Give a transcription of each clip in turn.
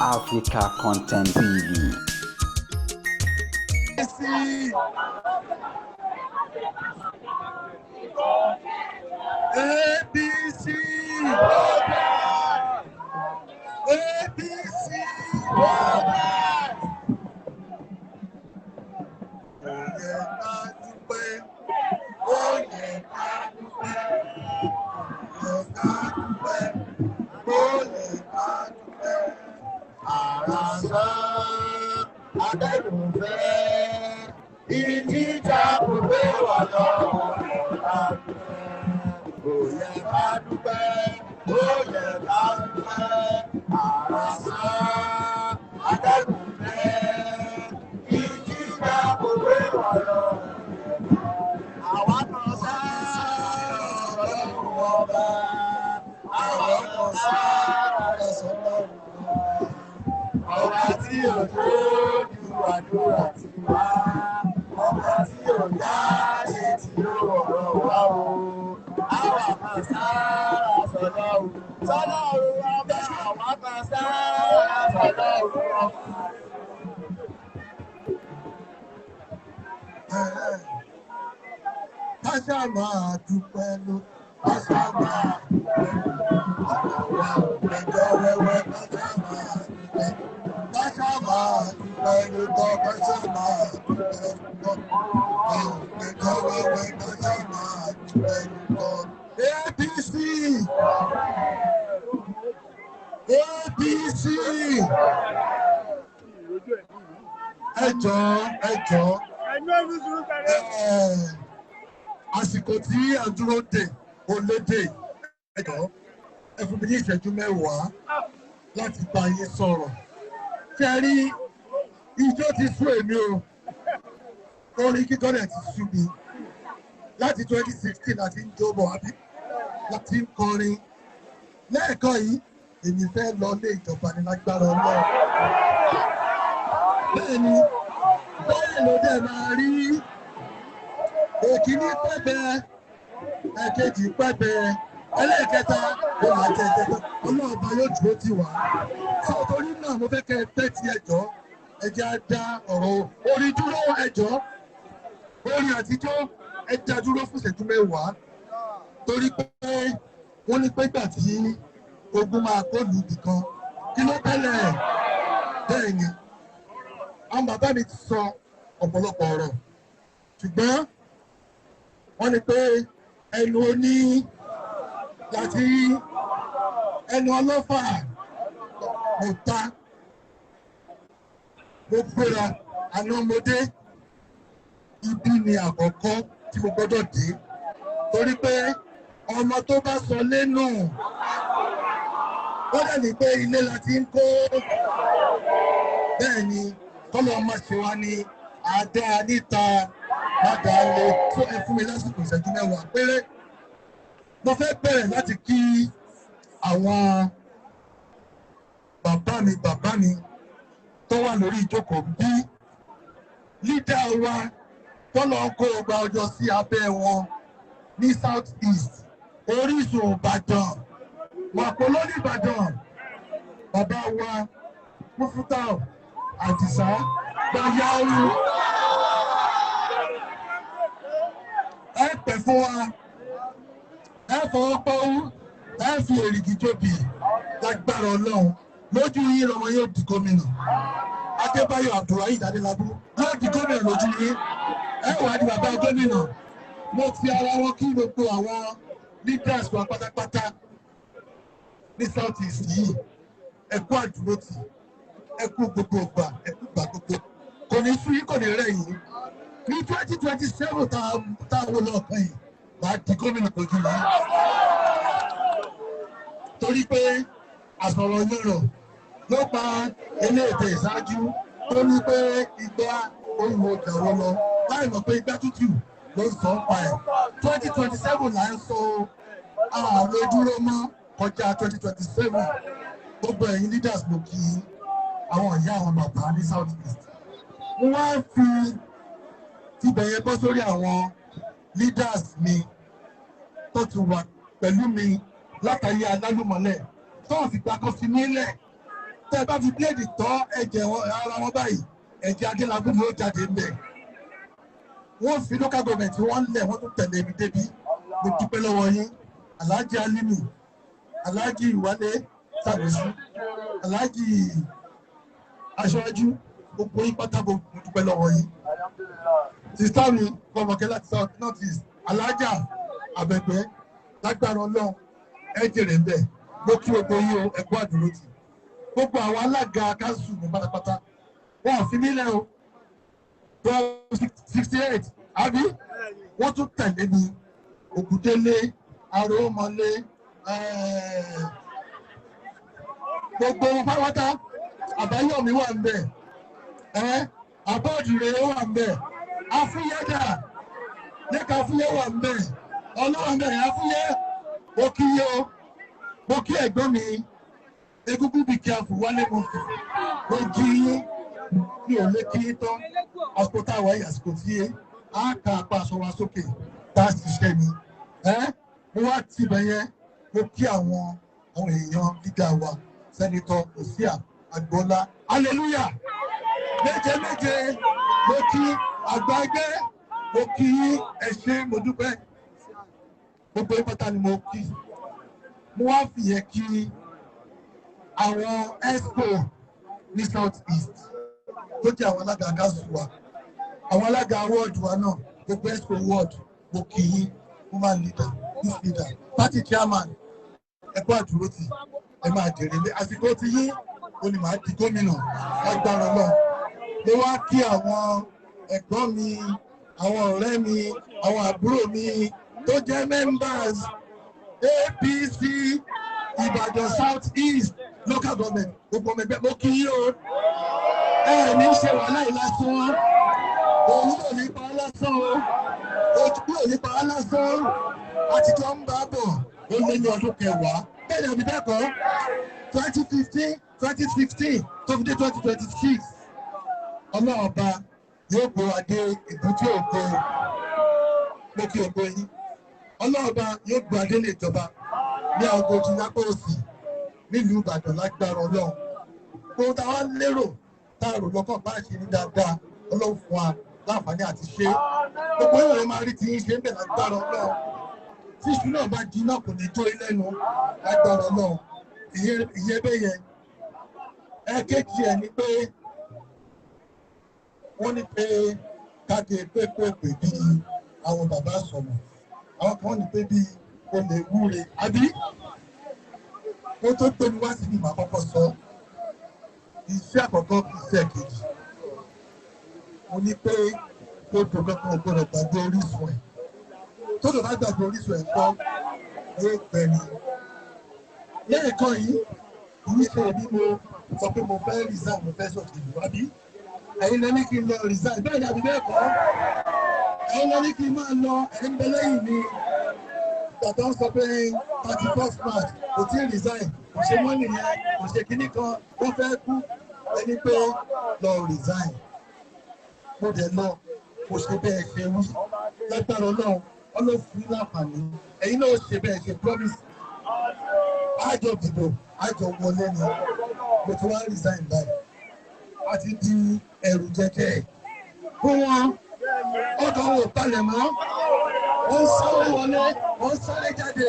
Africa Content TV. APC. APC. APC. Ó yẹ ká dúpẹ́. Ó yẹ ká dúpẹ́. Ó yẹ ká dúpẹ́. Ó yẹ ká dúpẹ́. Àrà sán, atẹ́gùn fẹ́, ìjìjà kò gbé wa lọ. Ó yẹ ká dúpẹ́. Ó yẹ ká dúpẹ́. Àrà sán, atẹ́gùn fẹ́, ìjìjà kò gbé wa lọ. Àwa kan sáárá Ọlọ́run ọba. Àwa kan sáárá Ọlọ́run ọba. Ọba tí ò dójú àdúrà ti wá. Ọba tí ò dá ṣe tí ó ọ̀rọ̀ wá o. Àwa kan sáárá sọlọ́run. Sọlọ́run ọba. Àwa kan sáárá sọlọ́run ọba. Káṣá máa dúpẹ́ ló, káṣá máa dúpẹ́ ló, àwa ò gbẹ́jọ́ wẹ́wẹ́, káṣá máa dúpẹ́. Káṣá máa dúpẹ́ ló tọ́, káṣá máa dúpẹ́ ló tọ́, àwa ò gbẹ́jọ́ wẹ́wẹ́, káṣá máa dúpẹ́ ló tọ́. APC! APC! Ẹ jọ̀ọ́, ẹ jọ̀ọ́, àsìkò tí à ń dúró dè ó lédè. Ẹ jọ̀ọ́, ẹ fún mi ní ìṣẹ́jú 10 láti bá yín sọ̀rọ̀. Ṣé ẹ rí, ijó ti sú èmi o, orin kíkọ́ rẹ̀ ti sú mi láti 2016 láti ń jó bọ̀ àbí láti ń kọrin lẹ́ẹ̀kan yìí. Èmi fẹ́ lọ lé ìjọba ní lágbára Ọlọ́run. Bẹ́ẹ̀ ni, bẹ́ẹ̀ ló dẹ̀ máa rí. Èkíní pẹ́bẹ́, ẹ̀kejì pẹ́bẹ́, ẹlẹ́ẹ̀kẹta ó máa jẹ ìjẹta. Ọlọ́ọ̀ba yóò dúró tì wá. Sọ torí náà, mo fẹ́ kẹ́ ẹ tẹ́tí. Ẹjọ́, ẹ jẹ́ á dá ọ̀rọ̀ orin dúró. Ẹjọ́, orin àtijọ́, ẹ dá dúró fún ìṣẹ́jú 10, torí pé wọ́n ní pé gbà tí ogun máa kó lù ibì kan, kí ló tẹ́lẹ̀? Bẹ́ẹ̀ ni àwọn bàbá mi ti sọ ọ̀pọ̀lọpọ̀ ọ̀rọ̀, ṣùgbọ́n wọ́n ní pé ẹnu oní láti ẹnu ọlọ́fà. Mo ta, mo gbéra àná, mo dé ibi ni àkọ́kọ́ tí mo gbọ́dọ̀ dé, torí pé ọmọ tó bá sọ lẹ́nu, wọ́n dẹ̀ ní pé ilé la ti ń kó. Bẹ́ẹ̀ ni, kọ́lọ́ ọmọ ṣe wá ní àdá níta ládàá lè tó. Ẹ fún mi lásìkò ìṣẹ́jú 10 péré. Mo fẹ́ bẹ̀rẹ̀ láti kí àwọn bàbá mi, bàbá mi tó wà lórí ìjókòó bí leader wa tọ́lọ̀ ń kó ọgbà ọjọ́ sí abẹ́ wọn ní South East, Orísun Ìbàdàn, Màpọ̀ lóní Ìbàdàn, bàbá wa Mufutau Àdìsá Gbayawu. Ẹ pẹ̀ fún wa, ẹ fọwọ́ pọ́wú, ẹ fi èrìgì jóbi lágbára Ọlọ́run. Lójú yín lọmọ yóò di gómìnà. Adébáyọ̀ Abdulrahid Adélábù yóò di gómìnà lójú yín. Ẹ wàá di bàbá gómìnà. Mo fi ara wọn kí gbogbo àwọn leaders wa pátápátá ní South East yìí. Ẹ kú àdúrótì, ẹ kú gbogbo ìgbà, ẹ kú gbà gbogbo. Kò ní sú yín, kò ní rẹ̀ yín. Ní 2027 tá a wò lọ́ọ̀kan yìí, wàá di gómìnà lójú yín, torí pé àsọ̀rọ̀ yọ̀rọ̀ ló pa eléèdè ìṣáájú tó ní pé igba ohun ọjà wọn lọ, láì mọ̀ pé igbá tútù ló ń sọ ń pa ẹ̀. 2027 là ń sọ, ààrẹ dúró mọ́ kọjá 2027. Gbogbo ẹ̀yin leaders ló kí àwọn ìyá, àwọn bàbá ní South East. Wọ́n á fi tibẹ̀ yẹn bọ́ sórí àwọn leaders mi tó ti wà pẹ̀lú mi látàrí alálùmọ́lẹ̀ tó ń fìgbà kan fi mí lẹ̀. Tẹ́ ẹ bá fi bíléèdì tọ́ ẹ̀jẹ̀ ara wọn báyìí, ẹ̀jẹ̀ Adélábù ló jáde ń bẹ̀. Wọ́n fi local government wọ́n lẹ̀, wọ́n tún tẹ̀lé mi débi. Mo dúpẹ́ lọ́wọ́ yín, Alhaji Alimi, Alhaji Wale Sanusi, Alhaji Aṣáájú, gbogbo yín pátá, mo dúpẹ́ lọ́wọ́ yín. Sista mi kọmọkẹ́ láti South North East, Alhaja Abẹ́gbẹ́, lágbára Ọlọ́run ẹ jèrè ń bẹ̀. Mo kí gbogbo yín o, ẹ kú àdúrótì. Gbogbo àwọn alága kánsù mi pátápátá, wọn ò fi mí lẹ̀ o. 1268 àbí wọ́n tún tẹ̀lé mi, Ògúndélé, Arómọlé, gbogbo wọn pátápátá. Àbáyọ̀mí wà ń bẹ̀, Abọ́dúré wà ń bẹ̀, Afúyẹ́dà lẹ́ka Afúyẹ́ wà ń bẹ̀, Ọlọ́wà ń bẹ̀, Afúyẹ́ mo kí yé o. Mo kí ẹ̀gbọ́n mi Egungun bí kí a fò wálé, mo fi mo kí yín, mi ò lè kí yín tán. Àsìkò tá a wáyé, àsìkò tí a kà apá aṣọ wa sókè tá a ṣiṣẹ́ ni. Mo wá tibẹ̀ yẹn, mo kí àwọn èèyàn gíga wa, Senator Osia Agboola, hallelujah méje méje. Mo kí àgbà ẹgbẹ́, mo kí ẹ ṣé, mo dúpẹ́. Gbogbo pátá ni mo kí. Mo wá fìyẹn kí àwọn exco ní South East tó jẹ́ àwọn alága council wa, àwọn alága ward wa náà, gbogbo exco ward, mo kí yín. Woman leader, youth leader, party chairman, ẹ kú àdúrótì, ẹ máa jèrè lé àsìkò tí yín ó ní màá di gómìnà lágbára náà. Mo wá kí àwọn ẹ̀gbọ́n mi, àwọn ọ̀rẹ́ mi, àwọn àbúrò mi tó jẹ́ members APC Ìbàdàn South East local government, gbogbo ọmọ ẹgbẹ́, mo kí yín o. Ẹ ní ṣe wàhálà yìí lásán, òun ò ní pa á lásán o, ojú ò ní pa á lásán. Àtijọ́ ń bá bọ̀, ó lé ní ọdún 10, bẹ́ẹ̀ ni àbí bẹ́ẹ̀ kọ́? 2015, 2016 tó fi dé 2026, Ọlọ́run ọba yóò gbé wa dé ìbúté ògo. Mo kí ògo yín. Ọlọ́run ọba yóò gbé wa dé lè jọba ní aago lápò òsì nílùú Ìbàdàn lágbára Ọlọ́run. Ohun táwa lérò, tá a rò lọ́kàn bá ṣe ní dáadáa, Ọlọ́run fún wa láǹfààní àti ṣe. Gbogbo ìròyìn máa rí ti yín ṣe ń bẹ̀ lágbára Ọlọ́run. Tí iṣu náà bá jiná, kò ní tó lẹ́nu lágbára Ọlọ́run. Ìyẹn bẹ́ẹ̀ yẹn. Ẹ̀ẹ́kejì ẹ̀ ni pé wọ́n ní pé káde pépèpè bíi àwọn bàbá sọ̀nà, àwọn kan ní pé bíi olè wúre àbí wọ́n tó gbé mi wá síbi, màá kọ́kọ́ sọ iṣẹ́ àkọ́kọ́, iṣẹ́ kejì. Mo ní pé gbogbo kankan ò gbọdọ̀ gbàgbé orísun ẹ̀. Tó tó bá gbàgbé orísun ẹ̀ kọ́, yóò gbẹ ni. Lẹ́ẹ̀kan yìí, kì í ṣe bí mo sọ pé mo fẹ́ resign, mo fẹ́ sọ̀tìlú, àbí ẹ̀yin lẹ́ni kí n lọ resign? Bẹ́ẹ̀ ni àbí bẹ́ẹ̀ kọ́? Ẹ̀yin lẹ́ni kí n máa lọ, ẹ̀ ń bẹ lẹ́yìn mi. Tàtà ń sọ pé 31st March kò tí ì resign, kò ṣe mọ́ nìyẹn, kò ṣe kinní kan, wọ́n fẹ́ kú ẹni pé lọ resign. Mo dẹ̀ lọ, kò ṣe bẹ́ẹ̀ ṣe wí. Lágbára Ọlọ́run, Ọlọ́run fún láǹfààní, ẹ̀yin náà ṣe bẹ́ẹ̀ ṣe promise. Àjọ dìbò, àjọ wọlé ni. Mo ti wá resign báyìí, a ti di ẹrù jẹjẹ fún wọn. Ọkọ̀ wọn ò palẹ̀ mọ́, wọ́n ń sáré wọlé, wọ́n ń sáré jáde,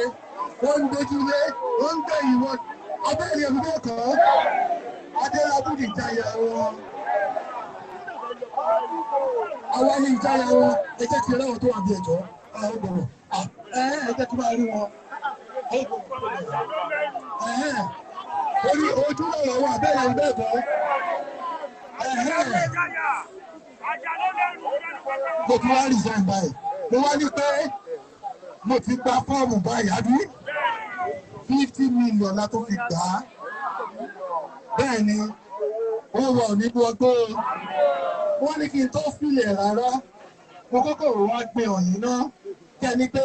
wọ́n ń dojúlé, wọ́n ń gbẹ̀yìn wọn. Abẹ́rẹ́ ẹ̀mí bẹ́ẹ̀ kọ́? Adélábù ní ìjáyà wọn, àwa ní ìjáyà wọn. Ẹ jẹ́ kí ẹlẹ́wọ̀n tó wà bí ẹ̀jọ́ ẹ̀ gbọ̀rọ̀, ẹ jẹ́ kí máa rí wọn orí ojú lọ̀rọ̀ wọn. Abẹ́rẹ́ ẹ̀mí bẹ́ẹ̀ kọ́? Mo ti wá resign báyìí. Mo wá ní pé mo ti gba fọ́ọ̀mù báyìí, àbí 50 million la tó fi gbà á. Bẹ́ẹ̀ ni ó wà ní gbogbo. Wọ́n ní kí n tó filẹ̀ rárá, mo kọ́kọ́ rò wá gbé ọ̀yìn náà kí ẹni pé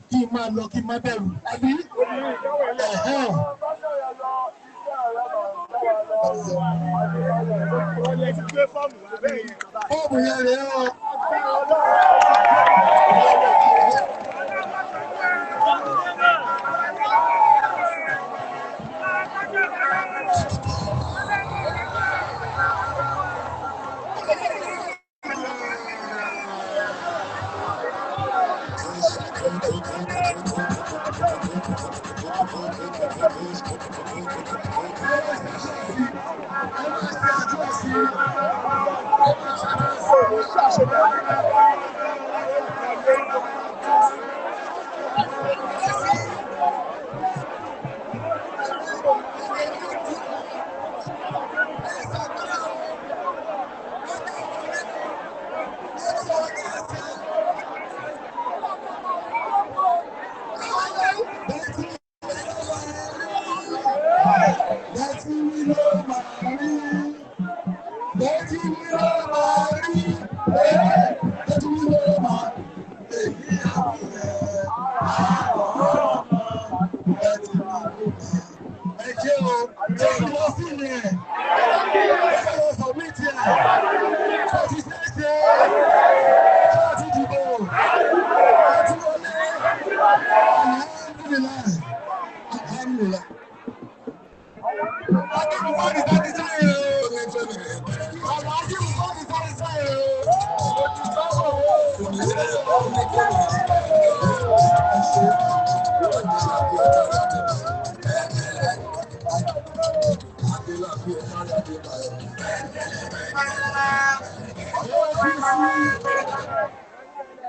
kí n máa lọ, kí n má bẹ̀rù, àbí ẹ̀hẹ́n. Fọ́ọ̀mù yẹn rèé o.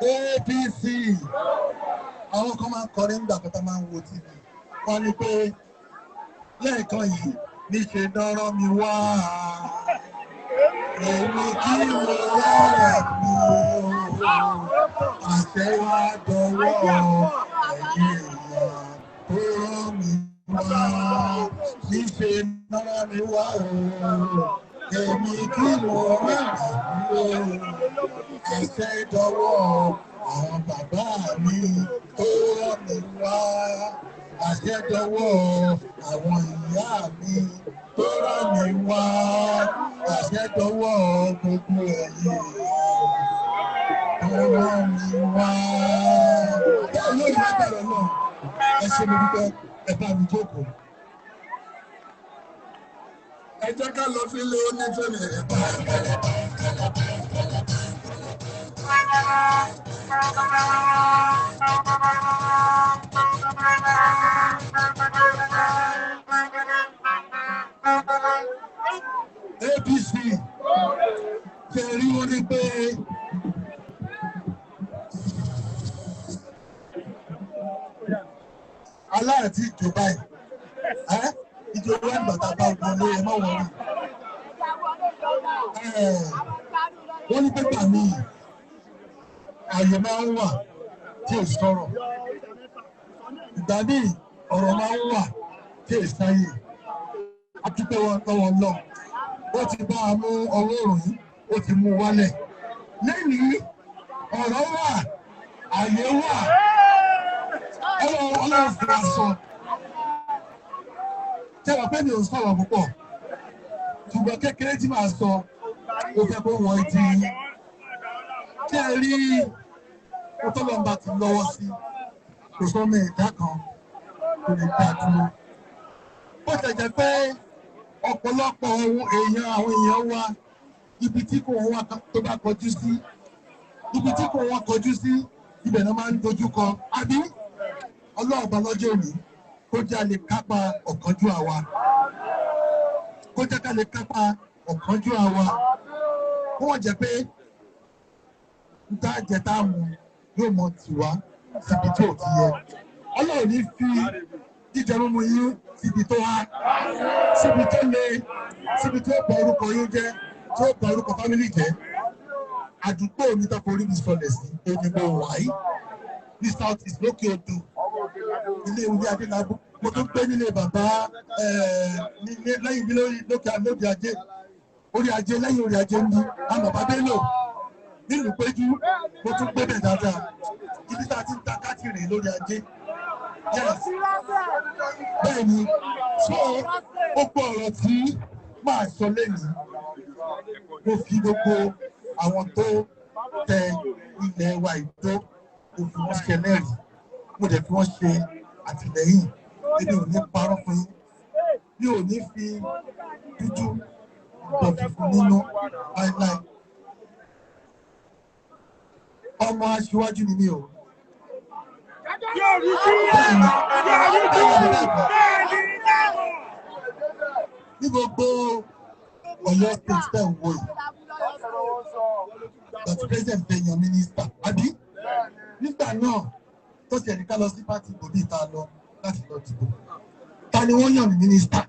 APC àwọn kan máa ń kọrin nígbà kan tá máa ń wo TV wọ́n ní pé lẹ́ẹ̀kan yìí níṣe dọ́rọ́ mi wá èmi kí mo rọrẹ̀ mi o àṣẹ wá dọwọ́ ẹ̀yìn èèyàn tó rán mi wá níṣe dọ́rọ́ mi wá o èmi kí mo rọrẹ̀ mi o àṣẹ dọwọ́ àwọn bàbá mi tó rán mi wá àṣẹ dọwọ́ àwọn ìyá mi tó rán mi wá àṣẹ dọwọ́ gbogbo ẹ̀yin tó rán mi wá. Bẹ́ẹ̀ ló ní agbára náà ẹ ṣe mo dúpẹ́ ẹ bá mi jókòó. Ẹ jẹ́ ká lọ sí ilé onífẹ̀mí rẹ̀. APC ṣe rí wọn ní pé aláàtí ìjọba ẹ ìjọba ìgbàta bá wọlé ẹ má wọlé wọ́n ní pépà mi àyè máa ń wà tí ò sọ̀rọ̀ ìgbà míì ọ̀rọ̀ máa ń wà tí ò sáyè adúpẹ́ wọn lọ́wọ́ lọ ó ti bá a mú ọwọ́ òròyìn ó ti mú wálẹ̀ lẹ́yìn ọ̀rọ̀ wà àyè wà ọlọ́run ọlọ́run fún wa sọ tẹ́wọ̀ pé mi ò sọ̀rọ̀ púpọ̀ ṣùgbọ́n kékeré tí màá sọ ó fẹ́ kó wọ etí yín kí ẹ rí ọtọ́lọ́mbà ti lọ́wọ́ sí kò sọ́mọ ẹ̀dá kan kò lè dá dúró bó ṣe jẹ́ pé ọ̀pọ̀lọpọ̀ ohun èèyàn àwọn èèyàn wa ibi tí kò wọ́n tó bá kọjú sí ibi tí kò wọ́n kọjú sí ibẹ̀ náà máa ń dojú kọ àbí ọlọ́ọ̀bá lọ́jọ́ òní kó jẹ́ a lè kápá ọ̀kánjú àwa kó jẹ́ ká lè kápá ọ̀kánjú àwa kó wọ́n jẹ́ pé ń tá jẹ tá a mú yóò mọ tiwa síbi tí ò ti yẹ ọlọ́run ní fi jíjẹ mímu yín síbi tó há síbi tó le síbi tó bà orúkọ yín jẹ́ tó bà orúkọ fámìlì jẹ́ àdúgbò mi tó forí mi sọlẹ̀ sí èmi mo wà yìí ní south east lókè odò ilé ìwé adélábù mo tún gbé nílé bàbá lẹ́yìn mi lórí lókè lóde ajé orí ajé lẹ́yìn orí ajé ń bí àwọn bàbá Bello nílùú péjú mo tún gbé bẹ̀ dáadáa ibi tá a ti ń ta káàkiri lórí ajé yes bẹ́ẹ̀ ni so gbogbo ọ̀rọ̀ tí máa sọ lẹ́yìn mo fi gbogbo àwọn tó tẹ ilẹ̀ wa ìdó mo fi wọ́n ṣe lẹ́rìí mo dẹ̀ fi wọ́n ṣe àtìlẹ́yìn èmi ò ní parọ́ fún yín mi ò ní fi dúdú bọ̀ funfun nínú láíláí ọmọ aṣíwájú ni mí o. Ní gbogbo Ọ̀yọ́ state tẹ̀ ń wò yìí That president fẹ́ yan minister, àbí? Nígbà náà, tó ti ẹ̀rí ká lọ sí party bòbí ìta lọ láti lọ dìbò. Ta ni wọ́n yàn ní minister?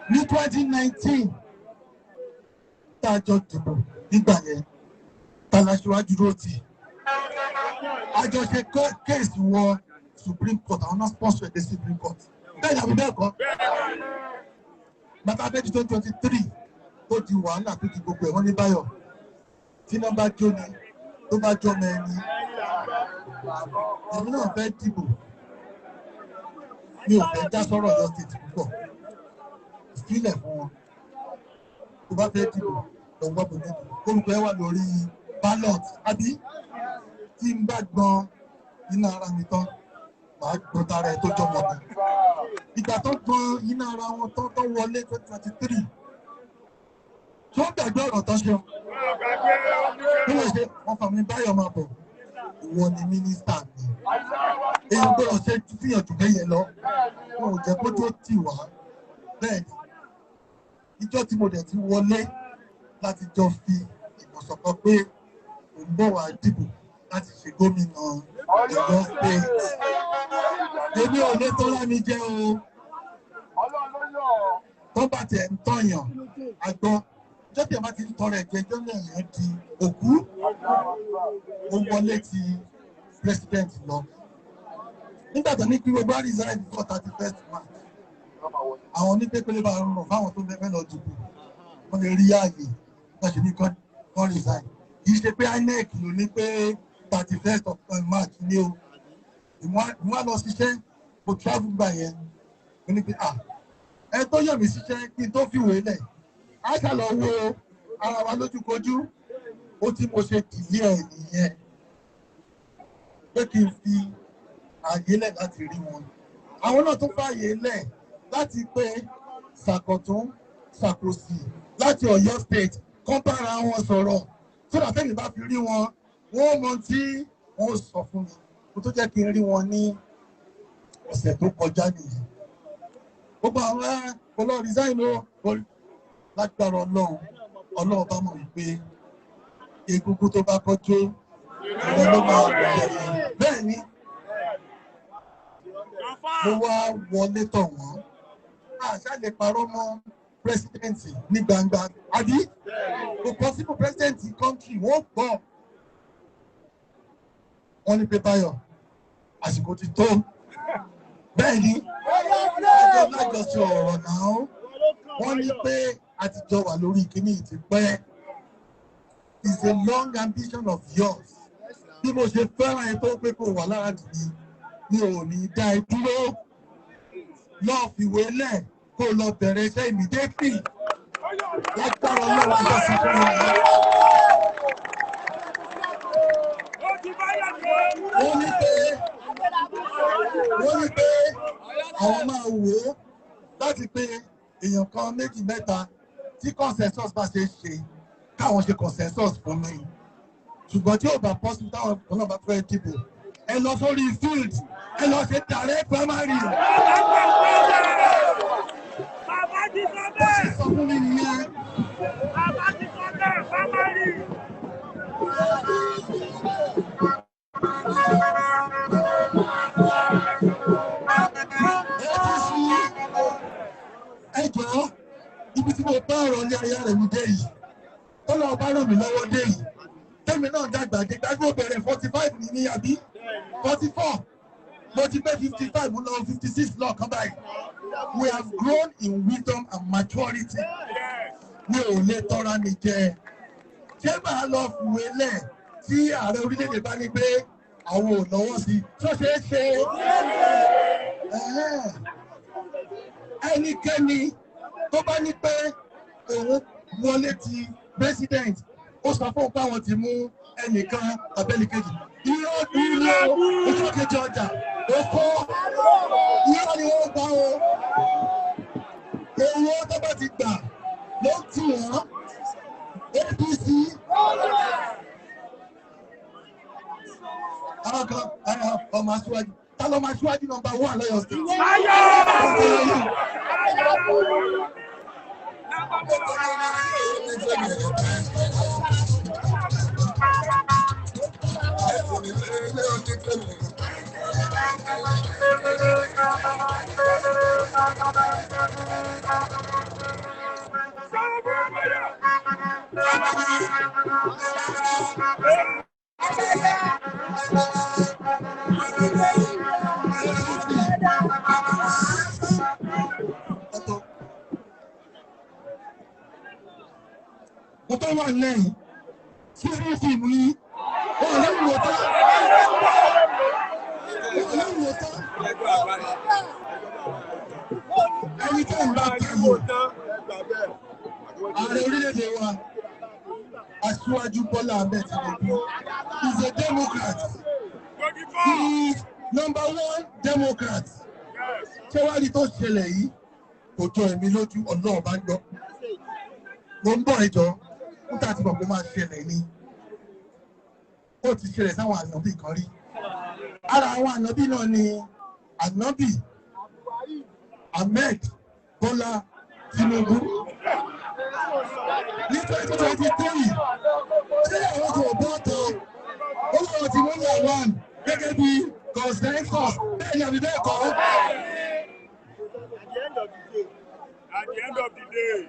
Ní 2019, tá a jọ dìbò nígbà yẹn, ta la ṣíwájú dúró tì. Àjọṣe case wọ Supreme Court, àwọn náà sponsor ẹ̀ dé Supreme Court. Bẹ́ẹ̀ ni àbí bẹ́ẹ̀ kọ́? Bàtà bẹ́ẹ̀ di 2023 tó di wàhálà tó di gbogbo ẹ̀, wọ́n ní Báyọ̀ tí iná bá jó ni tó bá jọmọ ẹni. Èmi náà fẹ́ dìbò, mi ò fẹ́ dá sọ́rọ̀ Ọ̀yọ́ State púpọ̀, ìfilẹ̀ fún wọn. Tó bá fẹ́ dìbò, lọ́wọ́ bò ní orúkọ ẹ wà lórí ballot, àbí? Tí n bá gbọ́n iná ara mi tán, màá gbọ́n tara ẹ tó jọmọ mi. Ìgbà tó gbọ́n iná ara wọn tán tó wọlé 2023, tó ń gbàgbé ọ̀rọ̀ tán ṣe bí wọ́n ṣe wọ́n fà mí, Báyọ̀ máa bọ̀, ìwọ ni mínísítà mi. Èyí gbọ́dọ̀ ṣe fihàn jù bẹ́yẹn lọ, wọn ò jẹ́ kó tó tì wá. Bẹ́ẹ̀ ni ìjọ tí mo dẹ̀ ti wọlé láti jọ fi ìmọ̀sọ̀kan pé òun bọ̀ wá dìbò láti ṣe gómìnà Ọ̀yọ́ State. Èmi ò lè tọ́lá mi jẹ́ o. Tó bá tiẹ̀ ń tọ̀yàn àgbọ̀ jọ́tì ẹ̀ bá ti ń tọrọ ẹ̀jẹ̀ ẹjọ́ náà yẹn di òkú. Ó wọlé ti president lọ. Nígbà tó ní kí gbogbo resign before 31st March, àwọn onípépélé bá rọrùn fáwọn tó fẹ́ lọ dìbò, wọ́n lè rí ààyè wọ́n ṣe ní kán resign. Kì í ṣe pé INEC ló ní pé 31st of March ní o. Ìwọ́n á lọ ṣiṣẹ́, mo travel gbà yẹn, mo ní pé ah, ẹ tó yàn mí síṣẹ́ kí n tó fìwé lẹ̀, á ṣà lọ wo ara wa lójúkojú. Ó tí mo ṣe dìlé ẹ̀ nìyẹn, pé kí n fi ààyè lẹ̀ láti rí wọn. Àwọn náà tún fààyè lẹ̀ láti pé ṣàkọ̀tún ṣàkòsì láti Ọ̀yọ́ State kán bára wọn sọ̀rọ̀, sódà tẹ́mi bá fi rí wọn, wọ́n mọ tí wọ́n sọ fún mi. Kó tó jẹ́ kí n rí wọn ní ọ̀sẹ̀ tó kọjá nìyẹn. Gbogbo àwọn kò lọ resign o lágbára Ọlọ́run. Ọlọ́run bá mọ̀ wípé egungun tó bá kọjú ìwọ ló máa bẹ̀rẹ̀. Bẹ́ẹ̀ ni mo wá wọlé tọ̀ wọ́n. Àṣà lè parọ́ mọ́ president ní gbangba, àbí? Kò possible, president country, wọ́n gbọ́. Wọ́n ní pé Báyọ̀, àsìkò ti tó. Bẹ́ẹ̀ ni àjọ lájọṣe ọ̀rọ̀ náà. Wọ́n ní pé a ti jọ wà lórí kíní ti pẹ́. It's a long ambition of yours. Bí mo ṣe fẹ́ràn ẹ tó pé kó wà lára nìyí, mi ò ní dá ẹ dúró. Lọ fìwé lẹ̀ kó lọ bẹ̀rẹ̀ iṣẹ́ immediately. Lágbára Ọlọ́run, àjọ sí fún mi. Wọ́n ní pé àwọn máa wò ó láti pé èèyàn kan, méjì, mẹ́ta, tí consensus bá ṣe ṣe, káwọn ṣe consensus fún mi. Ṣùgbọ́n tí ò bá possible, táwọn kan náà bá fẹ́ dìbò, ẹ lọ sórí field, ẹ lọ ṣe direct primary. Bàbá ti sọ Bó ṣe bẹ́ẹ̀. sọ fún mi nìyẹn. Bàbá ti sọ bẹ́ẹ̀, primary. Ẹ ti ṣí ẹ jọ̀ọ́, ibi tí mo bá ọ̀rọ̀ ilé ayé rẹ̀ mi dé yìí, tọ́lá ọba ràn mí lọ́wọ́ dé yìí, tẹ́mi náà dàgbà dé gbàgbọ́ bẹ̀rẹ̀ 45 ní ní àbí 44, mo ti pé 55, mo lọ 56 lọ́ọ̀kan báyìí. We have grown in wisdom and maturity. Mi ò lè tọ́ra mi jẹ. Ṣé màá lọ fìwé lẹ̀ tí ààrẹ orílẹ̀-èdè bá ní pé àwọn ò lọ́wọ́ sí tó ṣeé ṣe? Ẹ̀hẹ́n. Ẹnikẹ́ni tó bá ní pé òun wọlé ti president, ó sọ fún òun pé àwọn ti mú ẹnìkan abẹ́nìkejì, irọ́ dúró ojú kejì ọjà ó kọ́. Irọ́ ni wọ́n gbà o. Owó tó bá ti gbà ló ń tì wọ́n. APC, àwọn kan ọmọ aṣíwájú, ta ló máa ṣíwájú number one lọ́yọ̀ State? Báyọ̀! Ọ̀pọ̀ ní Kó tó wà lẹ́yìn sírí fíìmù yìí, ó lè wò tán, ó lè wò tán. Ẹni tó ń bá tẹ̀lé ààrẹ orílẹ̀-èdè wa, Aṣíwájú Bọ́lá Ahmed Tinubu, is a Democrat. He is number one Democrat. Ṣé wàá rí tó ṣẹlẹ̀ yìí? Kò jọ èmi lójú, Ọlọ́run bá ń gbọ́. Mo ń bọ̀, ìjọ níta tí mọ̀ pé ó máa ṣẹlẹ̀ ni. Ó ti ṣẹlẹ̀ sáwọn ànábì kan rí. Ara àwọn ànábì náà ni ànábì Ahmed Bọ́lá Tinubu. Ní 2023, ṣé àwọn kò bọ́ tán? Ó lọ́wọ́ ti mú Lawan gẹ́gẹ́ bí consensus, bẹ́ẹ̀ ni àbí bẹ́ẹ̀ kọ́? At the end of the day.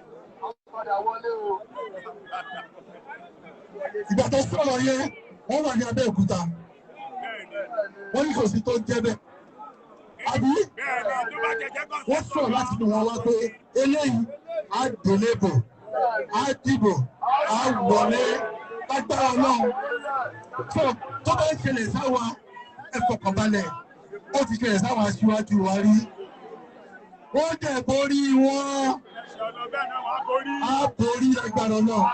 Ìgbà tó sọ̀rọ̀ yẹn, wọ́n wà ní Abẹ́òkúta. Wọ́n ní kò sí tó ń jẹ́ bẹ́ẹ̀. Àbí wọ́n sọ̀rọ̀ láti nù wọn wá pé eléyìí á délébò, á dìbò, á wọlé lágbára Ọlọ́run. Tó tó bá ń ṣẹlẹ̀ sáwa, ẹ fọkànbalẹ̀, ó ti ṣẹlẹ̀ sáwọn aṣíwájú wa rí. Wọ́n dẹ̀ borí wọn, á borí lágbára Ọlọ́run.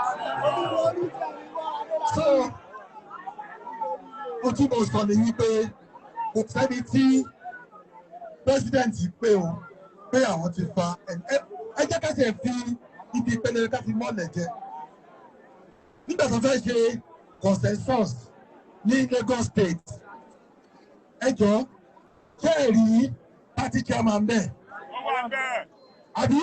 So, ó túbọ̀ sọ ní wípé kò sẹ́ni tí president pé o pé àwọn ti fa. Ẹ jẹ́ ká ṣe fi ibi ìpele ká fi mọ́lẹ̀ jẹ. Nígbà tó fẹ́ ṣe consensus ní Lagos State, ẹ jọ, ṣé ẹ rí party chairman bẹ́ẹ̀ àbí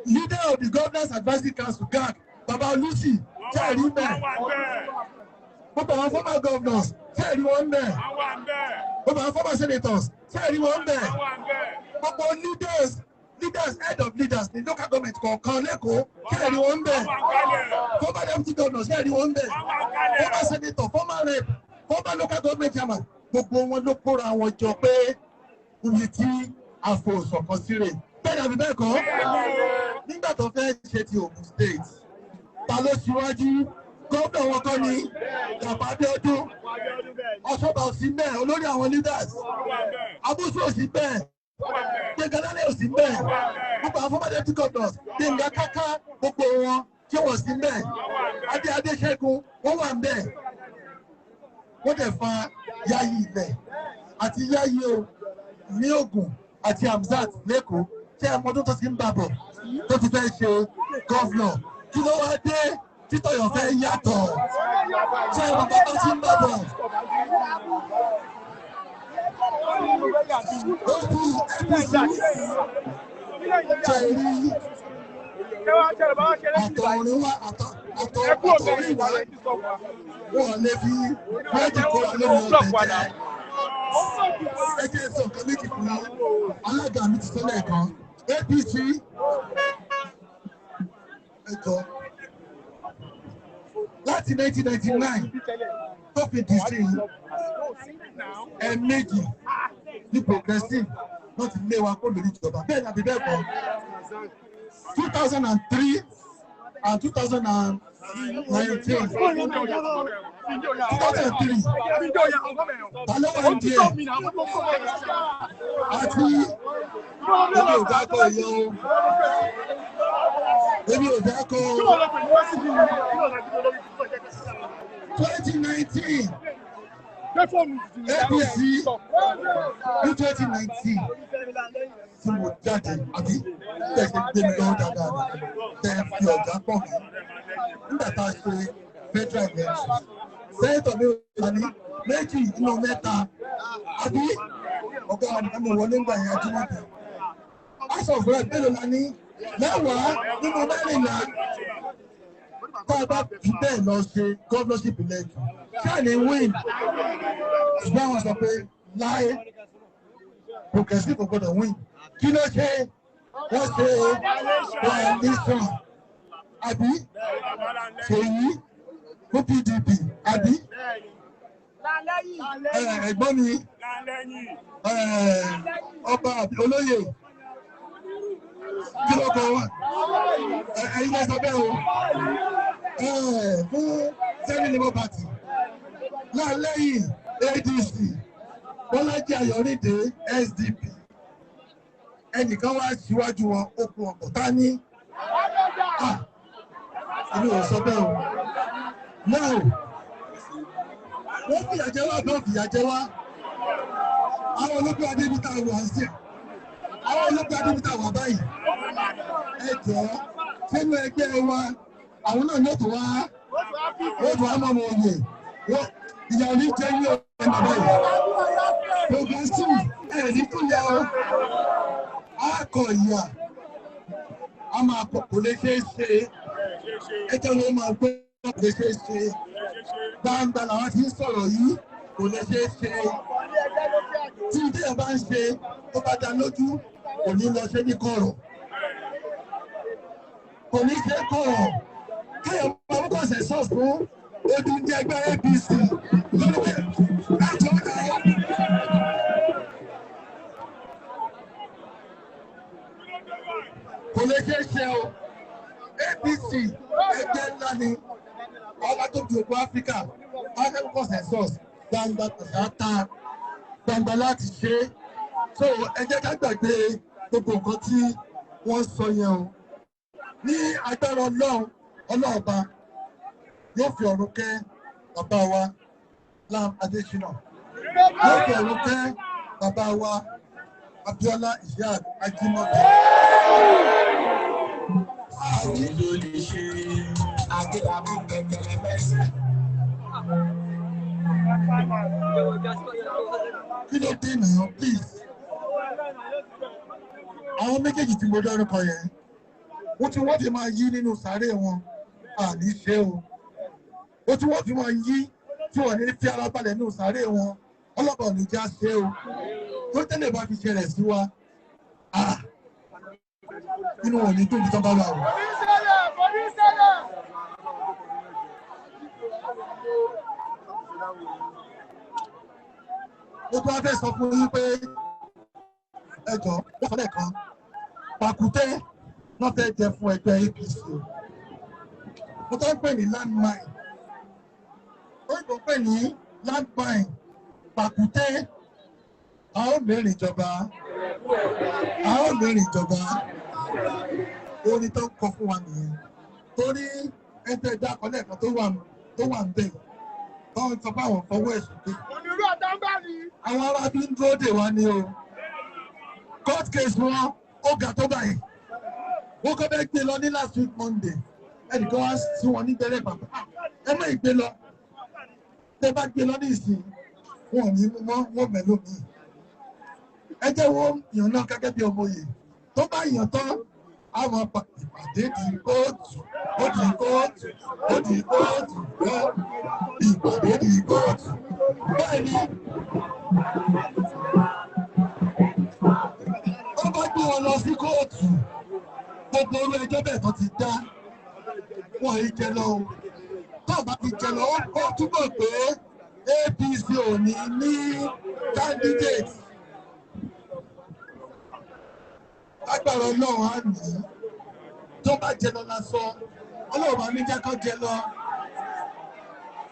leader of the Governors Advisory Council, GAC, Baba Lucy, ṣé ẹ rí bẹ́ẹ̀? Gbogbo àwọn former governors, ṣé ẹ rí wọn bẹ́ẹ̀? Gbogbo àwọn former senators, ṣé ẹ rí wọn bẹ́ẹ̀? Gbogbo leaders, head of leaders ní local government kọ̀ọ̀kan lẹ́kọ̀ọ́, ṣé ẹ rí wọn bẹ́ẹ̀? Former deputy governors, ṣé ẹ rí wọn bẹ́ẹ̀? Former senator, former rep, former local government chairman, gbogbo wọn ló kóra wọn jọ pé ibi tí àfòsọ̀kan sí rè. Bẹ́ẹ̀ ni àbí bẹ́ẹ̀ kọ́? Nígbà tó fẹ́ ṣe ti Ogun State, ta ló ṣíwájú? Gómìnà wọn kọ́ ni Dàpọ̀ Abíọ́dún? Ọ̀ṣọ́bà ò sí bẹ́ẹ̀, olórí àwọn leaders. Amosun ò sí bẹ́ẹ̀, Gbẹ̀ngà Daniel ò sí bẹ́ẹ̀, gbogbo àwọn former deputy governors, Gbẹ̀ngà Káká, gbogbo wọn tí wọ́n sí bẹ́ẹ̀, Adé Adéṣẹ́gun, wọ́n wà bẹ́ẹ̀. Wọ́n dẹ̀ fa Yayi ilẹ̀ àti Yayi o ní Ògùn àti Hamzat lẹ́kọ̀ọ́. Tí ẹ mọdún tó ti ń bàbọ̀ tó ti fẹ́ ṣe governor, kí ló wá dé títọ̀yọ̀ fẹ́ yàtọ̀? Ṣé ẹ bàbá tó ti ń bàbọ̀? Ó fi APC ṣe rí àtọ̀run wá, àtọ̀run wá, wọn lè fi méjì kó lórí ọ̀tẹ̀ jẹ́. Ẹ jẹ́ sọ nǹkan méjì fún yín. Alága mi ti sọ lẹ́ẹ̀kan, APC, ẹ jọ, láti 1999 tó fi dì sí ẹ̀ẹ̀mejì ní Progressive wọ́n ti lé wa kó lórí ìjọba. Bẹ́ẹ̀ ni àbí bẹ́ẹ̀ kọ́? 2003 and 2019. 2003, ta ló wà ní díẹ̀? Àti èmi ò dákọ̀ ìyẹn o, èmi ò dákọ̀ 2019, APC ní 2019 tí mo jáde, àbí tẹ̀sí gbé mi lọ́wọ́ dáadáa tẹ̀ fi ọ̀gá pọ̀ mí nígbà tá a ṣe federal election, senator mi ò ní méjì nínú mẹ́ta, àbí ọ̀gá wa mo wọlé ńgbà yẹn, Ajímọ̀bí. House of Rep mélòó la ní? 10 nínú 14. Tá a bá fi bẹ́ẹ̀ lọ ṣe governorship election, ṣáà ní win. Ṣùgbọ́n àwọn sọ pé láyé, Progressive kò gbọdọ̀ win. Kí ló ṣe? Wọ́n ṣe coalition, àbí Ṣèyí fún PDP, àbí ẹ̀gbọ́n mi, ọba olóyè Kí ló kọ wọn? Ẹ̀yin lẹ sọ bẹ́ẹ̀ o. Fún Zenith Labour Party lálẹ́yìn ADC, Bọ́lájí Ayọ̀rídé SDP, ẹnìkan wá síwájú wọn, ó kú ọkọ̀ tá ní. Èmi ò sọ bẹ́ẹ̀ o. Now, wọ́n fìyà jẹ wá àbí wọ́n fìyà jẹ wá? Àwọn olóògbé Adébítà wà sí. Àwọn olóògbé Adébítà wà báyìí. Ẹ jọ̀ọ́, sínú ẹgbẹ́ wa, àwọn náà yóò tó wá. Wọ́n tó wá mọ́ ọmọ òye. Ìyá ò ní jẹ́ ní ọ̀rẹ́ bàbá yìí. Progressive ẹ̀ ní kúlẹ̀ o. A kọ ìyà. A máa kọ̀ kò lè ṣeé ṣe. Ẹ jẹ́ wọn máa gbọ́ kò lè ṣeé ṣe. Gbangba làwọn ti ń sọ̀rọ̀ yìí, kò lè ṣeé ṣe. Tí ilé ẹ̀ bá ń ṣe, tó bá dá lójú, kò ní lọ ṣe ní kọ̀rọ̀. Kò ní ṣe kọ̀rọ̀. Kéèyàn máa mú kọ̀ṣẹ̀ sọ̀ fún odindi ẹgbẹ́ APC lórí pé ẹjọ́ náà. Kò lè ṣeé ṣe o. APC ẹgbẹ́ ńlá ni, ọba tó di òkú Áfíríkà, African consensus, gbangba tàṣà gbangba láti ṣe. So ẹ jẹ́ ká gbàgbé gbogbo nǹkan tí wọ́n sọ yẹn o. Ní agbára Ọlọ́run, Ọlọ́ọ̀ba yóò fi ọ̀run kẹ́ bàbá wa Lam Adésínà, yóò fi ọ̀run kẹ́ bàbá wa Abíọ́lá Isiaq Ajímọ̀bí. Òun ló lè ṣe Adélábù pẹ̀kẹ̀lẹ̀ mẹ́sì. Kí ló dé náà, please? Àwọn méjèèjì tí mo dárúkọ yẹn, wọ́n ti máa yí nínú sàárè wọn, àní ṣe o. Ó tí wọ́n fi máa yí tí wọ́n ní fi ara balẹ̀ nínú sàárè wọn, ọlọ́pàá ò ní já ṣe o. Tó tẹ́lẹ̀ bá fi ṣẹlẹ̀ sí wa, inú wọn ò ní tóbi tán bá wà o. Mo tún wá fẹ́ sọ fún yín pé ẹ jọ̀ọ́, wọ́n sọ lẹ́ẹ̀kan, pàkúté náà fẹ́ jẹ fún ẹgbẹ́ APC o. Mo tọ́ ń pè ní landmine. Ó ń pè ní landmine, pàkúté. A ó mẹ́rin ìjọba. A ó mẹ́rin ìjọba. Orin tó ń kọ fún wa nìyẹn. Torí ẹgbẹ́ ìdákọ̀ lẹ́ẹ̀kan tó wà ń bẹ̀. Tó ń sọ fáwọn fọwọ́ ẹ̀sùn pé. Àwọn ará bí ń dúró dè wá ní o. Court case wọn ó ga tó báyìí. Wọ́n kọ́ bẹ́ẹ̀ gbé lọ ní last week Monday. Ẹnìkan wá sí wọn ní gbẹ́rẹ́ bàbá. Ẹ má gbé lọ. Tẹ́ bá gbé lọ ní ìsìn, wọn ò ní mú mọ́, wọ́n mẹ́lò mi. Ẹ jẹ́ wọ́n yàn náà gẹ́gẹ́ bí ọmọ òye. Tó bá yàn tán, àwọn ìpàdé di kóòtù, ó di kóòtù, ó di kóòtù, ìpàdé di kóòtù. Bẹ́ẹ̀ ni, ó bá gbé wọn lọ sí kóòtù, gbogbo orú ẹjọ́ bẹ́ẹ̀ tó ti dá, wọ́n yìí jẹ lọ o. Tó bá ti jẹ lọ, ó túbọ̀ pé APC ò ní ní candidate. Agbára Ọlọ́run á nì í. Tó bá jẹ lọ lásán, Ọlọ́run máa ní jẹ́ kó jẹ lọ.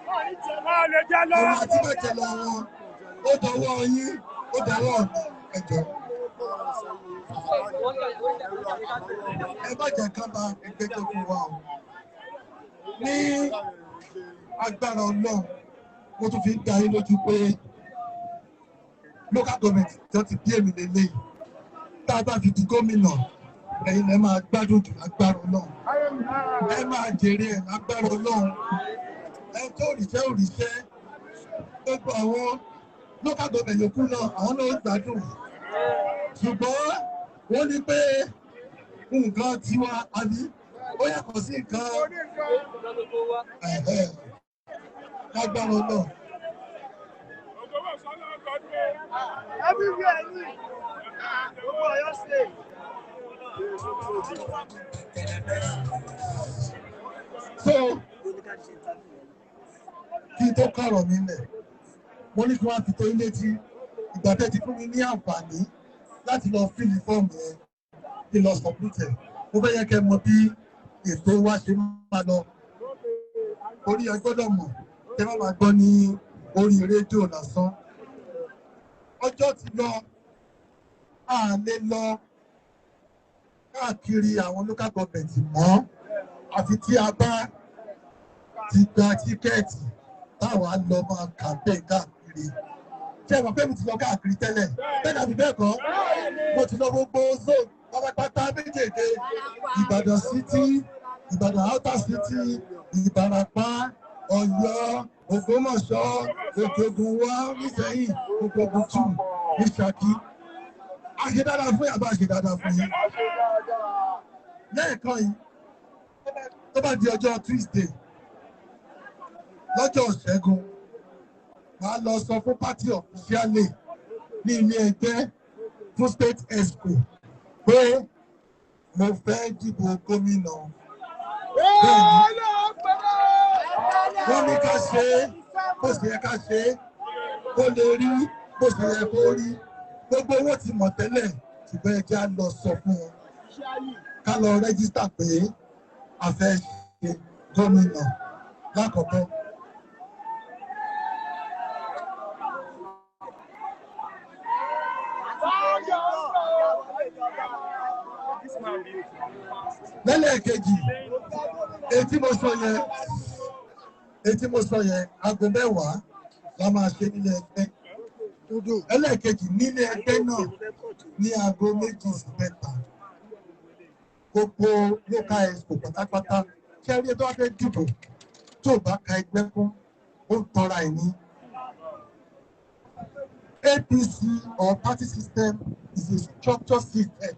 Ọ̀rọ̀ àti bá jẹ lọ wọn, ó dọwọ́ yín, ó dọwọ́ ẹ̀jọ̀. Ẹ má jẹ́ ká ba ẹgbẹ́ tó fún wa o. Ní agbára Ọlọ́run, mo tún fi ń da yín lójú pé local government tó ti bí èmi lélẹ́yìí. Tá a bá fi di gómìnà, ẹ̀yin lẹ máa gbádùn jù lágbára Ọlọ́run. Ẹ máa jèrè ẹ̀ lágbára Ọlọ́run. Ẹ tó òrìṣẹ́ òrìṣẹ́, gbogbo àwọn local government yòókù náà, àwọn náà gbádùn. Ṣùgbọ́n wọ́n ní pé nǹkan tiwa àbí ó yàtọ̀ sí nǹkan lágbára Ọlọ́run. Everywhere ni gbogbo Ọ̀yọ́ state. So kí n tó kọ̀rọ̀ mi lẹ̀, mo ní kí wọ́n fi tó yín létí ìgbà tẹ́ ti fún mi ní àǹfààní láti lọ fíìlì fọ́ọ̀mù yẹn. Kí lọ submit ẹ̀. Mo fẹ́ yẹ kẹ́ mọ bí ètò wa ṣe máa lọ. Orí ẹ gbọ́dọ̀ mọ̀ kí ẹ má máa gbọ́ ní orí rédíò lásán. Ọjọ́ ti lọ, a lè lọ káàkiri àwọn local government mọ́ àfi tí a bá ti gba tíkẹ́ẹ̀tì táwa lọ máa campaign káàkiri. Ṣé ẹ mọ̀ pé mo ti lọ káàkiri tẹ́lẹ̀? Bẹ́ẹ̀ dàbí bẹ́ẹ̀ kọ́, mo ti lọ gbogbo zone pátápátá méjèèjì: Ìbàdàn City, Ìbàdàn Outer City, Ìbàràpá, Ọ̀yọ́, Ògbómọ̀ṣọ́, Òkè-Ògùn wá nísẹ̀yìn, Òkè-Ògùn 2 ní Ṣakí. A ṣe dáadáa fún yàrá, a ṣe dáadáa fún yín. Lẹ́ẹ̀kan yìí, tó bá di ọjọ́ Tuesday, lọ́jọ́ Ṣẹ́gun, màá lọ sọ fún party officially ní ilé ẹgbẹ́ fún state exco pé mo fẹ́ dìbò gómìnà. Bẹ́ẹ̀ni, wọ́n ní ká ṣe é bó ṣe yẹ ká ṣe é, kó lè rí bó ṣe yẹ kó rí. Gbogbo owó ti mọ̀ tẹ́lẹ̀, ṣùgbọ́n ẹ jẹ́ á lọ sọ fún wọn, ká lọ register pé a fẹ́ ṣe gómìnà lákọ̀ọ́kọ́. Lẹ́lẹ́kejì, etí mo sọ yẹn, aago 10 la máa ṣe nílé ẹgbẹ́. Ẹlẹ́ẹ̀kejì nílé ẹgbẹ́ náà ní aago 2 sí 3, gbogbo local exco pátápátá. Ṣé ẹ rí tó wá fẹ́ dìbò tó bá ka ẹgbẹ́ kún, ó ń tọra ẹ̀ ní. APC or party system is a structure system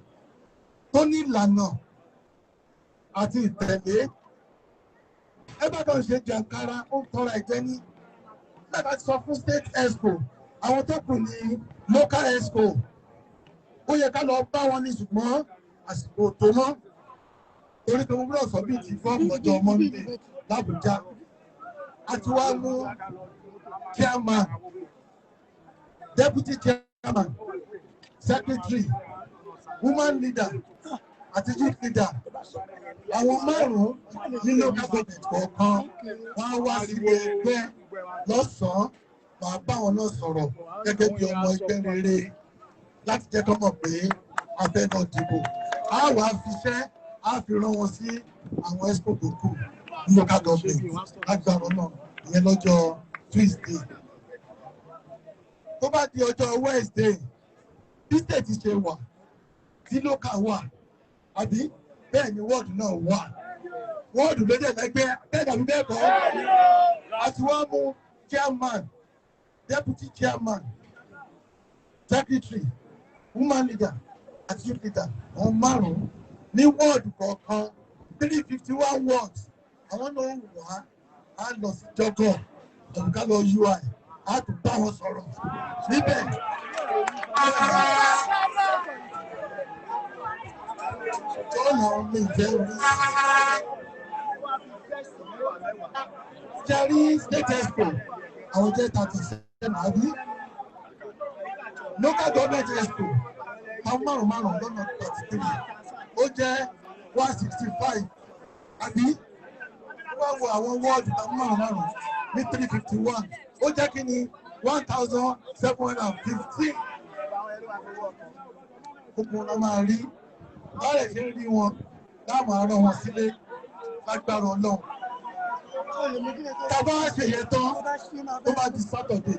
tó ní ìlànà àti ìtẹ̀lé. Ẹ bá kàn ṣe jàǹkara, ó ń tọra ẹ̀jẹ̀ ní. Bẹ́ẹ̀ ti sọ fún state exco, àwọn tó kù ní local exco, ó yẹ ká lọ bá wọn ní, ṣùgbọ́n àsìkò tó mọ́, torí pé mo gbọ́dọ̀ submit fọ́ọ̀mù lọ́jọ́ Monday l'Àbújá. A ti wá mú chairman, deputy chairman, secretary, woman leader àti youth leader, àwọn márùn-ún ní local government kọ̀ọ̀kan. Wọ́n á wá sílé ẹgbẹ́ lọ́sàn-án, máa bá wọn náà sọ̀rọ̀ gẹ́gẹ́ bí ọmọ ẹgbẹ́ rere láti jẹ́ kọ́ mọ̀ pé a fẹ́ lọ dìbò. A wà á fiṣẹ́, á fi rán wọn sí àwọn exco tó kù ní local government lágbára náà. Ìyẹn lọ́jọ́ Tuesday. Tó bá di ọjọ́ Wednesday, bí state ṣe wà tí local wà, àbí bẹ́ẹ̀ ni wọ́ọ̀dù náà wà, wọ́ọ̀dù ló dẹ̀ lẹ́gbẹ́. Bẹ́ẹ̀ dàbí bẹ́ẹ̀ kọ́, a ti wá mú chairman, deputy chairman, secretary, woman leader àti youth leader, àwọn márùn-ún ní wọ́ọ̀dù kọ̀ọ̀kan, 351 wards. Àwọn náà wà á lọ sí jọgọ tàbí ká lọ UI, á tún bá wọn sọ̀rọ̀ níbẹ̀. Tọ́nà mi jẹ́ orí. Jerry state exco, àwọn jẹ́ 37, àbí? Local government exco, àwọn márùn márùn lọ́nà 33, ó jẹ́ 165, àbí? Wọ́n wo àwọn wọ́ọ̀dù àwọn márùn márùn ní 351, ó jẹ́ kí ni 1,715. Gbogbo wọn máa rí báyìí ṣe ń rí wọn láwọn ará wọn sílé lágbára Ọlọ́run. Tàbá ṣe yẹn tán, tó bá di Saturday,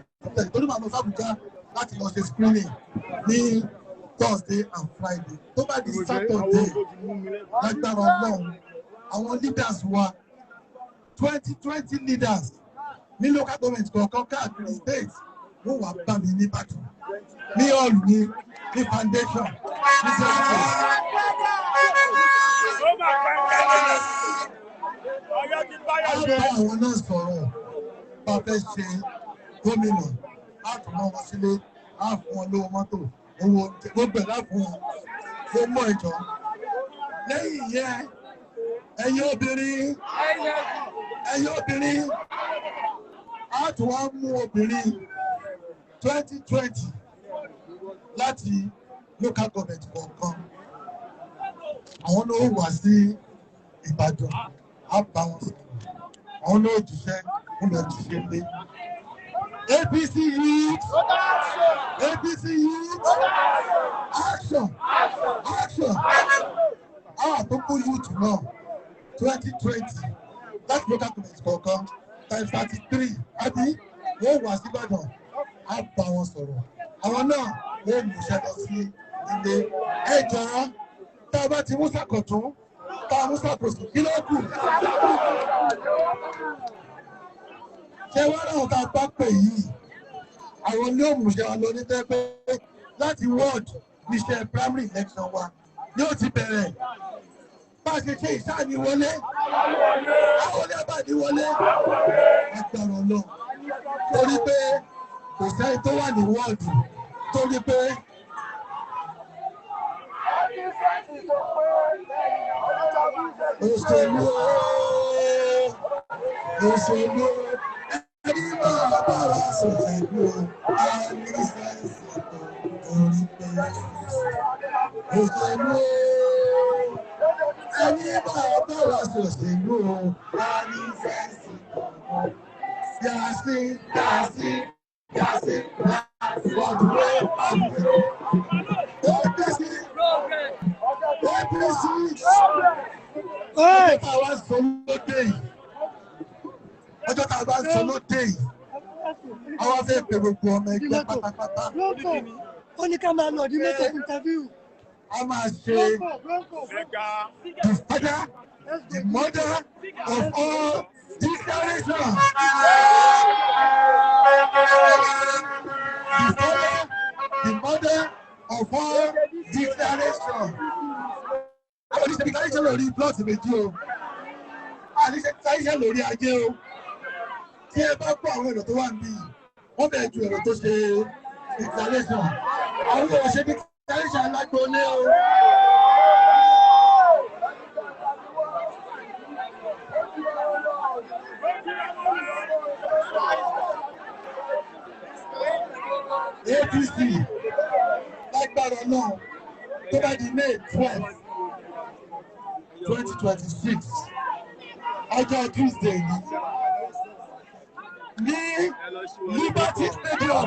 torí màá lọ sÁbùjá láti lọ ṣe screening ní Thursday and Friday, tó bá di Saturday lágbára Ọlọ́run, àwọn leaders wa, 20 20 leaders ní local government kọ̀ọ̀kan káàkiri state, wọ́n wà bá mi ní Ìbàdàn ní hall ní foundation ní secretary. Ó máa pẹ́ pẹ́. Ọ̀yọ́ ti báyọ̀ Á ṣe. bá àwọn náà sọ̀rọ̀ bá fẹ́ ṣe gómìnà, á tún mọ́ wọn sílé, á fún wọn lówó mọ́tò, owó oúnjẹ, gbogbo ẹ̀ láfún wọn kó mọ́ ìjọ. Lẹ́yìn ìyẹn, ẹ̀yin obìnrin, ẹ̀yin obìnrin, á tún wá mú obìnrin 20 20 láti local government kọ̀ọ̀kan. Àwọn náà ó wá sí Ìbàdàn, á bá wọn sọ̀rọ̀. Àwọn náà ó jíṣẹ́, ó lọ jíṣẹ́ lé. APC youth, APC youth, action, action. Àwọn àtúnkù youth náà 2020 láti local government kọ̀ọ̀kan times 33, àbí wọ́n wá sí Ìbàdàn, á bá wọn sọ̀rọ̀. Àwọn náà wọ́n mú iṣẹ́ lọ sí ilé. Ẹ jọ̀ọ́, tá a bá ti mú sàkọ̀tún, tá a mú sàkóso, kí ló kù? Ṣé wọ́n náà tá a bá pè yìí, àwọn ní òmùṣẹ́ wa lọ ní tẹ́pẹ́ láti ward níṣẹ́ primary election wa ní ó ti bẹ̀rẹ̀. Bá a ṣe ṣe ìsáàní wọlé, àwọn olè bá ní wọlé, agbára Ọlọ́run. Torí pé kò sẹ́ni tó wà ní wọ́ọ̀dù torí pé òṣèlú ooo, òṣèlú ẹni máa bá wa ṣòṣèlú o, a ní sẹ́ǹsì torí pé òṣèlú ooo, ẹni máa bá wa ṣòṣèlú o, a ní sẹ́ǹsì. Yàsí, yàsí, yàsí, wàdúrà àbúrò. APC, APC, ọjọ́ tá a wá sọ lóde yìí, ọjọ́ tá a bá sọ lóde yìí, àwa fẹ́ pe gbogbo ọmọ ẹgbẹ́ pátápátá. Ó ní ká máa lọ di mọ́tò interview. A máa ṣe the father, the mother of all declarations. The father, the mother of all declarations. Àwọn oníṣẹ́ declaration lórí plot méjì o. Àwọn oníṣẹ́ declaration lórí ajé o. Tí ẹ bá kó àwọn èrò tó wà níbí yìí, wọ́n bẹ̀rẹ̀ ju èrò tó ṣe declaration. Àwọn òṣèlú declaration alágbóolé o. APC lágbára náà, tó bá di May 12, 2026, ọjọ́ Tuesday ní Liberty Stadium.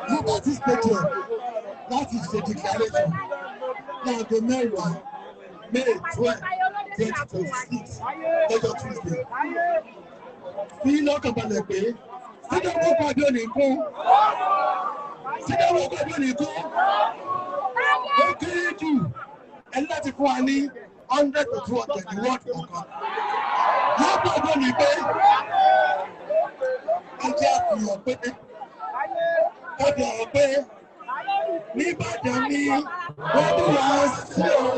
Liberty Stadium láti ṣe declaration láago 10, May 12, 2026, lọ́jọ́ Tuesday. Fi lọ́kàn balẹ̀ pé stadium tó pàdé òní kún, stadium tó pàdé òní kún, ó kéré jù, ẹni láti fún wa ní 100 to 200 ní wọ́ọ̀dù kọ̀ọ̀kan. Yóò pàdé òní pé ẹ jẹ́ àfihàn pé kábíyà ọ̀ pé Nìbàdàn ni wọ́n bí wá sí o,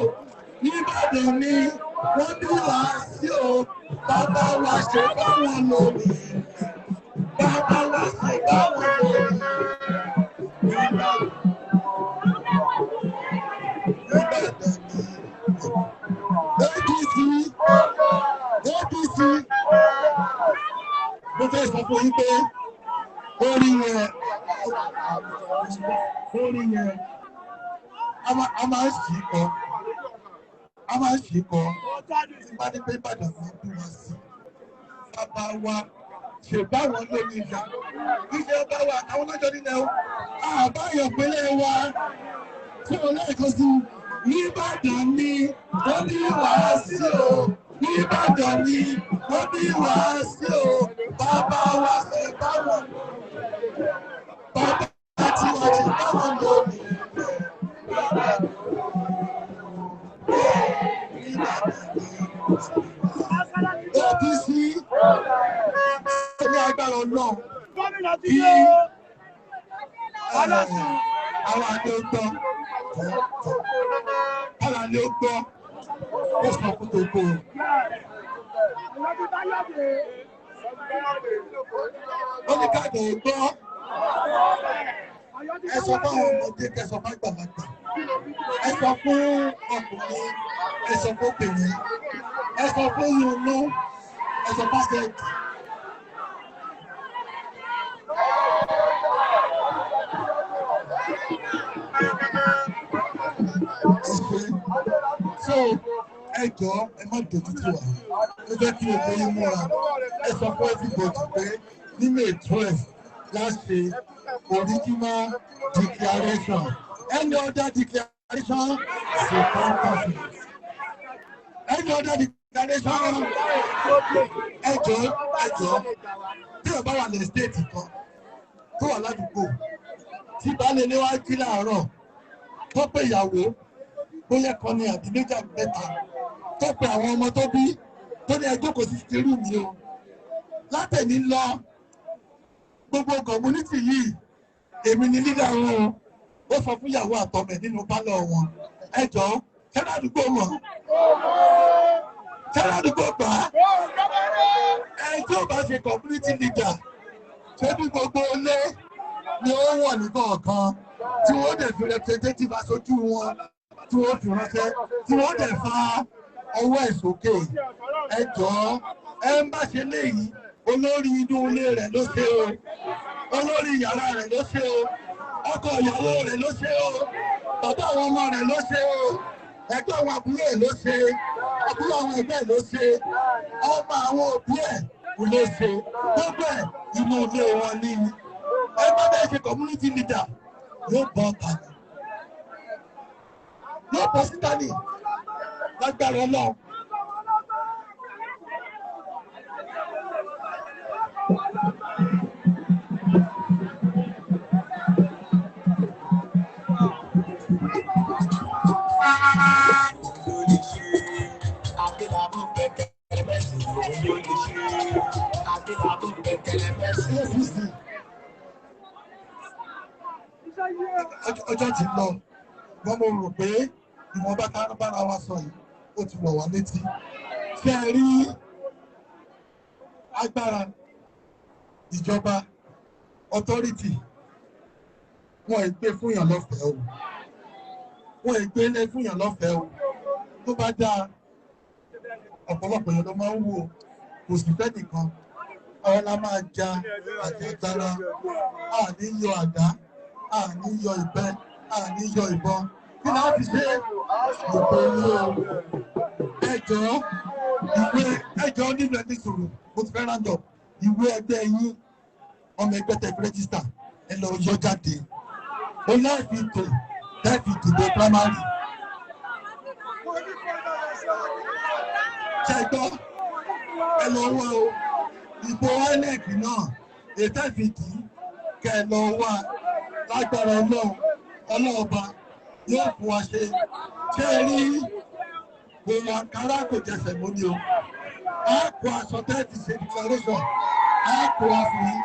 Nìbàdàn ni wọ́n bí wá sí o, bàbá wa ṣe báwọn lónìí, bàbá wa ṣe báwọn lónìí. Nìbàdàn ni APC, APC, mo fẹ́ sọ fún yín pé orí yẹn, orí yẹn, a máa ń ṣì kọ, a máa ń ṣì kọ. Tí bá ní pé Ìbàdàn ní bí wọ́n sí, bàbá wa ṣe báwọn lórí ìjà iṣẹ́ bá wa àwọn lọ́jọ́ nílẹ̀ o, àbáyọ̀ pínlẹ̀ wa tí o lẹ́ẹ̀kan sí. Nìbàdàn ni wọ́n bí wá sí o, Nìbàdàn ni wọ́n bí wá sí o, bàbá wa ṣe báwọn, bàbá tí wọ́n ṣe báwọn lónìí. APC ní agbára Ọlọ́run bí àwọn àti ọgbọ́n àwọn àti ọgbọ́n ó sọ fún gbogbo. Ó ní káàdì ọgbọ́n, ẹ sọ fún àwọn ọmọdé, kẹ sọ fún àgbàlagbà, ẹ sọ fún ọkùnrin, ẹ sọ fún obìnrin, ẹ sọ fún yunú, ẹ sọ fún sẹ́ẹ̀tì. So ẹ jọ̀ọ́, ẹ má dojú tì wá. Ẹ jẹ́ kí gbogbo yín múra. Ẹ sọ fún everybody pé ní May 12 láti original declaration. Any other declaration is a counterfeit. Any other declaration. Ẹ jọ̀ọ́, ẹ jọ̀ọ́, tí ẹ bá wà ní state kan tó wà ládùúgbò, tí baálé ilé wa jí láàárọ̀, tó pé ìyàwó, bóyá kan ní àbí méjì àbí mẹ́ta, tó pe àwọn ọmọ tó bí, tó ní ẹjọ́ kò sí ti rú mi o, látẹ̀ní lọ, gbogbo community yìí, èmi ni leader wọn o, ó sọ fún ìyàwó àtọmọ ẹ̀ nínú pálọ̀ wọn. Ẹ jọ̀ọ́, ṣẹlẹ àdúgbò mọ̀? Ṣẹlẹ àdúgbò gbà á? Ẹ tí ò bá ṣe community leader, ṣé bí gbogbo ilé ni ó wọ̀ ní kọ̀ọ̀kan, tí wọ́n dẹ̀ fi representative aṣojú wọn, tí wọ́n fi ránṣẹ́, tí wọ́n dẹ̀ fa ọwọ́ ẹ̀ sókè? Ẹ jọ̀ọ́, ẹ ń bá ṣe léyìí, olórí inú ilé rẹ̀ ló ṣe o, olórí yàrá rẹ̀ ló ṣe o, ọkọ ìyàwó rẹ̀ ló ṣe o, bàbá àwọn ọmọ rẹ̀ ló ṣe o, ẹgbẹ́ àwọn àbúrò ẹ̀ ló ṣe, àbúrò àwọn ẹgbẹ́ ẹ̀ ló ṣe, ọmọ àwọn òbí ẹ̀ ló ṣe, gbogbo ẹ̀ inú ilé wọn ní. Ẹ bá bẹ́ẹ̀ ṣe community leader, yóò bọ́ ọ̀tà ni, yóò bọ́ síta ní lágbára Ọlọ́run. Ló lè ṣe Adélábù kẹ̀kẹ́ mẹ́sì ló lè ṣe Adélábù kẹ̀kẹ́ mẹ́sì. APC, ọjọ́ ti lọ. Wọ́n mo rò pé ìwọ̀nba tá a bára wa sọ yìí, ó ti wọ̀ wá létí. Ṣé ẹ rí agbára ìjọba, authority, wọn ì gbé fún yàn lọ́fẹ̀ẹ́ o, wọn ì gbé lé fún yàn lọ́fẹ̀ẹ́ o. Tó bá dáa, ọ̀pọ̀lọpọ̀ èèyàn ló máa ń wò. Kò sì fẹ́ nìkan ọ̀rọ̀ la máa ja àjàgbara. A ní yọ àdá, a ní yọ ìbẹ, a ní yọ ìbọn. Kí ni a fi ṣe ìbò ní o? Ẹ jọ̀ọ́, ìwé, ẹ jọ̀ọ́, nínú ẹni sọ̀rọ̀, mo ti fẹ́ round up. Ìwé ẹgbẹ́ yín, ọmọ ẹgbẹ́ tẹ fi register, ẹ lọ yọ jáde. O láìfi tò láìfi dìbò primary. Ṣe gbọ́? Ẹ lọ wá o. Ìbò INEC náà, ètò ìfìdí kẹ ẹ lọ wá. Lágbára Ọlọ́run, Ọlọ́ọba yóò fún wa ṣe. Ṣé ẹ rí gbogbo àǹkárá kò jẹsẹ̀ mọ́ ni o? A kó aṣọ tẹ́ẹ̀tì ṣe declaration, a kó wa fún yín.